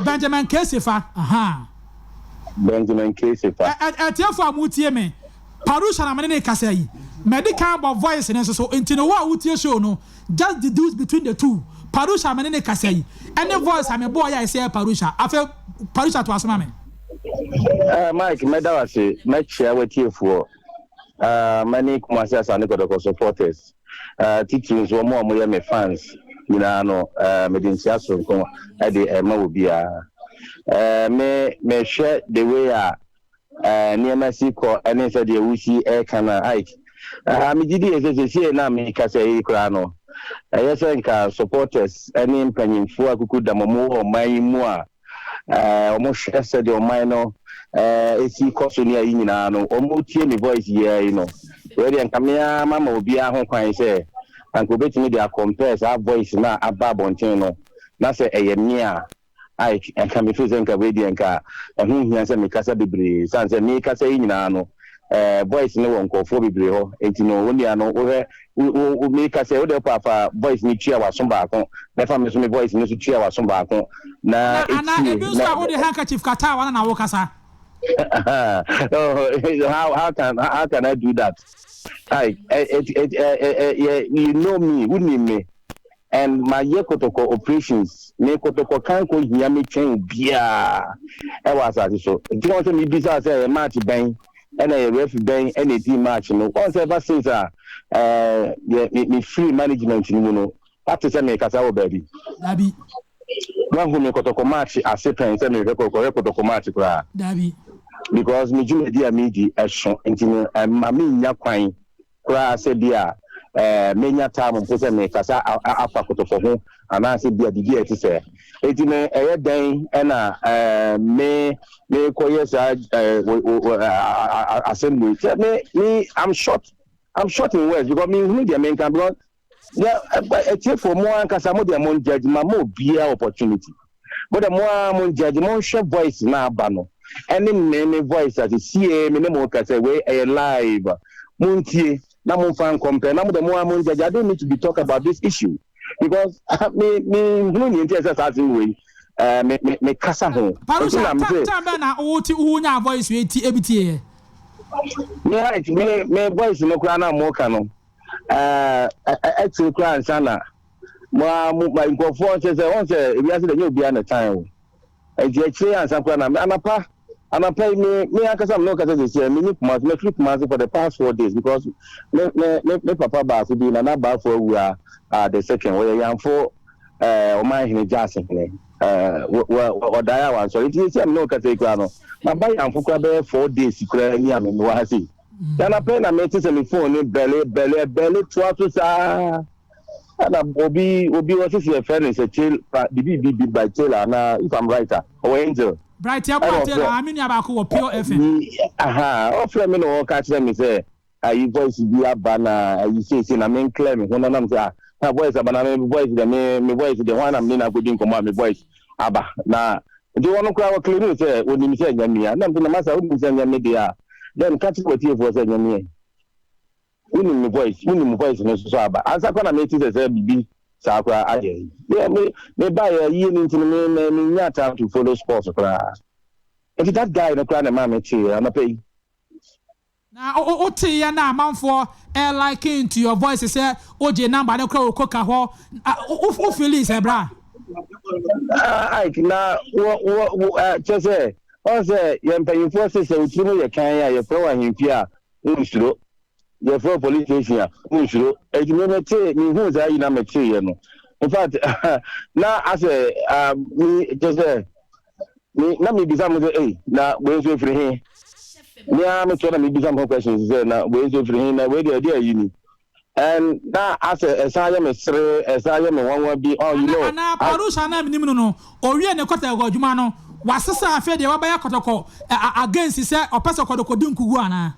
Benjamin Kesefa, aha. Benjamin Kesefa. Ɛtiɛfo a mo tie me, Parusha na mene ne kasa yi. Mɛdi kan bɔ voice ne nso so, nti no wo a wotie show no, just deduce between the two. Parusha mene ne kasa yi, ɛne voice a me bɔ yɛ a ɛsɛ Parusha. Afei Parusha to asoma me. Mike, mɛda wo ase, mɛkyia watiefoɔ, mɛne Kumasi Asante Kɔtɔkɔ supporters, titiri nso wɔn a wɔyɛ me fans nyinaa no, mede nkyia soronko de ɛma wɔ biara. Me mehwɛ the way a nneɛma si kɔ ɛne sɛdeɛ wosi ɛka no a, Ike, megye di yɛ sɛ sesie na mekasa yi koraa no, ɛyɛ sɛ nka supporters ne mpanyimfoɔ a kuku dam ɔmo wɔ ɔman yi mu a ɔmo hwɛ sɛdeɛ ɔman no esi kɔ so ne ayi nyinaa no, ɔmo tie me voice yia yi no, wei deɛ nka mea mama obiara ho kwan sɛ anka obetumi de acompare saa voice na aba abɔnten no, na sɛ ɛyɛ me a, Ike, nka me feel sɛ nka wei deɛ nka ɛho hia sɛ mekasa bebree, san sɛ mekasa yi nyinaa no, voice no wɔ nkɔfoɔ bebree hɔ. Nti no wo nua no, wohwɛ wo mekasa, wode wopɛ afa voice no tua w'aso baako na ɛfa me so me voice no so tua w'aso baako na ana etie. Ebi nso a wode handkerchief kata wa na wokasa. Oh, how can I do that? I it it yeah, you know me, wonim me, and my yɛ Kotoko operations, me Kotoko kan ko hia me twɛn biara ɛwɔ asase so. Nti wɔn sɛ mebisa sɛ ɛyɛ match bɛn ɛna ɛyɛ referee bɛn ɛna edi match no, wɔn sɛ ever since a yɛ me free management no mu no, wate sɛ mekasa wɔ baabi? Dabi. Wahu me Kotoko match ase pɛn sɛ mehwɛ kɔkɔhwɛ Kotoko match koraa? Dabi. Because me dwumadi a medi ɛso nti no, ɛma menya kwan koraa sɛ bi a menya time mpo sɛ mekasa afa Kotoko ho anaasɛ bi a biribi a ɛte sɛ. Eti no ɛyɛ dɛn ɛna me mekɔyɛ saa asɛm wei sɛ me I'm short in words because me nhunu deɛ menka, because yɛ ɛtiefoɔ, mo ankasa mo deɛ mo njudge, ma mo obiara opportunity, mo de mo a mo njudge, mo nhwɛ voice na aba no ɛne me voice ase sie me ne mo kasa. Wei ɛyɛ live, mo ntie na mo nfa ncompare na mo de mo a mo njudge. I don't need to be talk about this issue because me nhunu nea nti ɛsɛ saa asɛm wei me kasa ho. Parusha, time bɛn na wote wonya voice wei ti ebi tie yɛ? Me height, me voice no koraa na mo ka no, ɛkyerɛ koraa nsa na mo a mo ma nkurɔfoɔ sɛ wɔn sɛ ewiase de nye obiara na tan o. Nti akyire ansa koraa na anapa yi me ankasa me ne kasa sisi me ni Kumasi. Me firi Kumasi for the past 4 days because me papa baako bi, Nana Baafo Awua the second, wɔyɛ Yanfo ɔman hene, gyaase hene, wɔ ɔdan a wansɔre. Nti sisi a me ne kasa yi koraa no, ma ba Yanfo koraa bɛyɛ 4 days koraa ni a me wɔ ha sei. Anapa yi na me te sɛ me phone ne bell bell bell toa so saa, ɛna obi wɔsisi ɛfɛ ne sɛ tail bibi bibi by Taylor na if I'm right a, ɔwɔ Angel. Bright Yabo Taylor, ami nua baako wɔ Pure FM. Aha, ɔfrɛ mi na ɔka kyerɛ mi sɛ ayi voice bi aba na ayi seesei na me nclear mi ho, na nam sɛ ah, na voice aba na me voice de me voice de ho ana me na akɔdi nkɔmɔ a me voice aba na nti wɔn koraa wɔ clear sɛ onim sɛ ɛnyɛ mia, nam sɛ na masa onim sɛ ɛnyɛ me deɛ a, then ka kyerɛ wɔtiefoɔ sɛ ɛnyɛ mia. Wonim me voice, wonim voice no nso so aba ansa kora na mete sɛ biribi saa koraa ayɛ yɛ me ba yɛ yie no. Nti no me nya time to follow sports koraa, nti that guy no koraa na maa me te anɔpɛ yi. Na o te yɛ na amanfoɔ ɛ like into your voice sɛ o gye number ne koraa o koka hɔ, o feel sɛ bra? Ike, na wɔ kyɛ sɛ ɔn sɛ yɛn mpanyinfoɔ sɛ otiri mu yɛ kan a, yɛfrɛ wɔ ahemfie a nsuro, yɛfrɛ police station a nsuro. Eti mi mi te mi hu saa yi na mi te yɛ no, in fact na asɛ mi kyɛ sɛ mi na mi bisa mo sɛ, ei, na wei nso efiri he? Mi a mi tɔ na mi bisa mo questions sɛ na wei nso efiri he, na wei deɛ ɛdeɛ ayi ni, and na asɛ ɛsan yɛ mi sere, ɛsan yɛ mi nwanwa bi, oh, you know. Ana Parusha na mi nim no, owie ne Kɔtɔkɔ adwuma no, wasesa, afei deɛ wabɛyɛ Kɔtɔkɔ against sɛ ɔpɛ sɛ Kɔtɔkɔ di nkugu ana?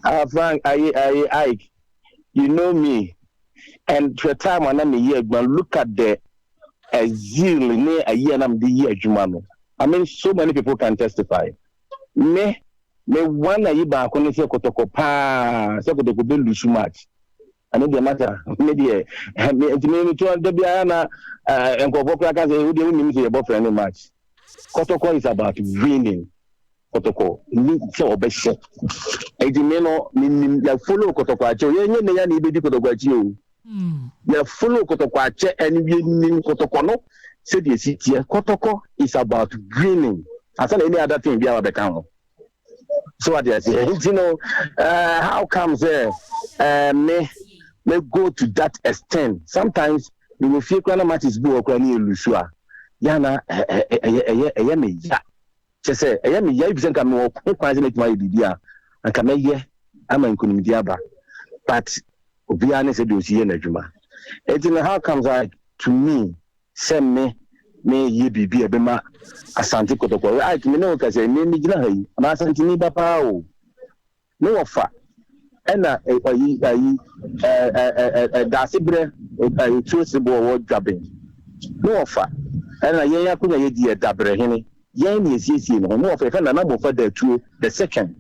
Ah, Frank, ayi ayi Ike, you know me, and the time a na me yɛ adwuma, look at the zeal ne ayi a na me de yɛ adwuma no. I mean, so many people can testify. Me one ayi baako ne sɛ Kɔtɔkɔ paa sɛ Kɔtɔkɔ bɛ lose match. Ɛno deɛ masa, me deɛ, me nti me meto da biara na nkurɔfoɔ koraa ka sɛ wo deɛ wonim sɛ yɛbɔ friendly match. Kɔtɔkɔ is about winning. Kɔtɔkɔ ni sɛ ɔbɛhyɛ. Enti me no menim yɛ follow kɔtɔkɔ akyɛ o. Yɛnyɛ nnɛ ya na yɛbɛdi kɔtɔkɔ akyi o. Yɛ follow kɔtɔkɔ akyɛ and yɛnim kɔtɔkɔ no sɛdeɛ ɛsi teɛ. Kɔtɔkɔ is about winning. Ansa na any other thing biara bɛka ho. So what you say? Nti no, how come sɛ me me go to that extent? Sometimes me wɔ fie koraa na matches bi wɔ koraa ne yɛ lose a, yana ɛyɛ ɛyɛ ɛyɛ me ya. Kyɛ sɛ ɛyɛ me ya ebi sɛ nka me wɔ ho kwan sɛ mɛtumi ayɛ biribi a, anka mɛyɛ ama nkonimdi aba. But obiara ne sɛ deɛ osi yɛ n'adwuma. Nti no, how comes I to me sɛ me meyɛ biribi a ɛbɛma Asante Kotoko. Ike, me ne wo kasa yi, me megyina ha yi, ma Asanteni ba paa o. Me wɔfa ɛna ayi ayi ɛɛ Daasebrɛ Otuo Sebo ɔwɔ Dwaben. Me wɔfa ɛna yɛn akonya yɛ di yɛ Dabrɛhene. Yɛn na yɛsiesie ne ho. Me wɔfa yɛfrɛ no Nana Mofa Datuo the second.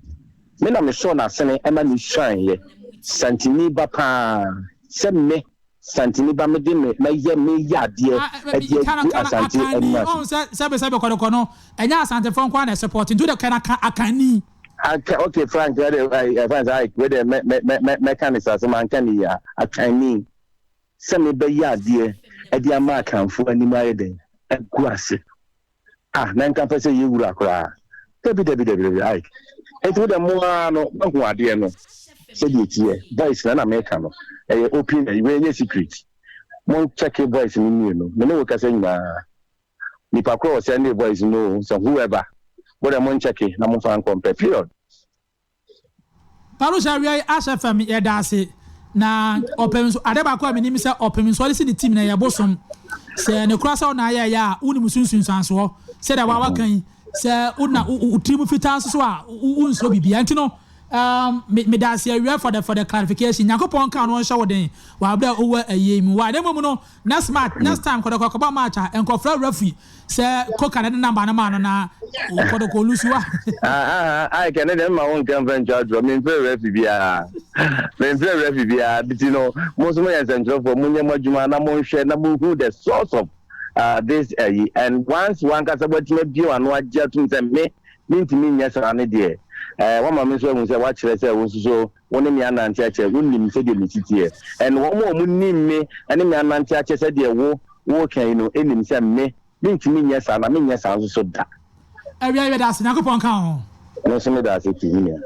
Me na mesɔɔ n'asene ɛma ne suaeɛ. Santini ba paa sɛ me. Santini ba mede me mɛyɛ meyɛ adeɛ ɛde agu Asante anim ase. Ɔhu sɛ sɛbe sɛbe kɔdɔkɔ no ɛnyɛ Asantefoɔ nko ara na ɛsupɔte nti wode kɛ na Akanni. Aka ok Frank wɛde ɛɛ Frank sɛ Ike wɛde mɛ mɛ mɛ mɛka ne saa sɛ manka ne yie a Akanni sɛ mebɛyɛ adeɛ ɛde ama Akanfoɔ anim ayɛ dɛn agu ase. Ah, na nka pɛ sɛ yɛ wura koraa. Dabi, dabi, dabi, dabi, Ike. Enti wo dɛ mo ara no, moahu adeɛ no sɛdeɛ ɛteɛ. Voice no na meka no, ɛyɛ open, ayi, wei ɛnyɛ secret. Mo check voice no mmienu, me ne wo kasa nyinaa. Nipa korɔ ɔsɛndee voice no o, sɛ whoever, mo dɛ mo nkyɛke na momfa nkɔmpɛ, period. Parusha awiei ahyɛ fam yɛda ase na ɔpem nso ade baako a menim sɛ ɔpem nso ɔde si ne team na ɛyɛ bosom sɛ ne kora sɛ ɔna ayɛ ɛyɛ a wonim so nsunsuansoɔ sɛdeɛ wa waka yi sɛ wona wo tirim fitaa nso so a wonsuro biribiara nti no um, meda ase awiei for the clarification. Nyankopɔn nka no ɔnhyɛ wo den wɔ aberɛ a wowɔ ayie mu wa na mmom no next match, next time kɔdɔkɔ kɔbɔ match a nkɔfrɛ referee sɛ koka na de number no maa no na kɔdɔkɔ olusu a. Ayi kɛ ne deɛ mma wo nka mfa ntwa adorɔ, memfrɛ referee biara, memfrɛ referee biara. Nti no mo nso moyɛ nsɛntwerɛfoɔ, monyɛ mo adwuma na monhwɛ na monhu the source of this ayi, and once wankasa watumi abue w'ano agye atom sɛ me mentumi nyɛ saa no deɛ, wama me nso ahu sɛ woakyerɛ sɛ wo nso so wo ne me anante akyɛ, wonim sɛdeɛ mesi teɛ, and wɔn a wɔnim me ne me anante akyɛ sɛdeɛ wo woreka yi no nim sɛ me, mentumi nyɛ saa na menyɛ saa nso so da. Awia yɛda ase, Nyankopɔn nka wo ho. Me nso meda ase pii me nua.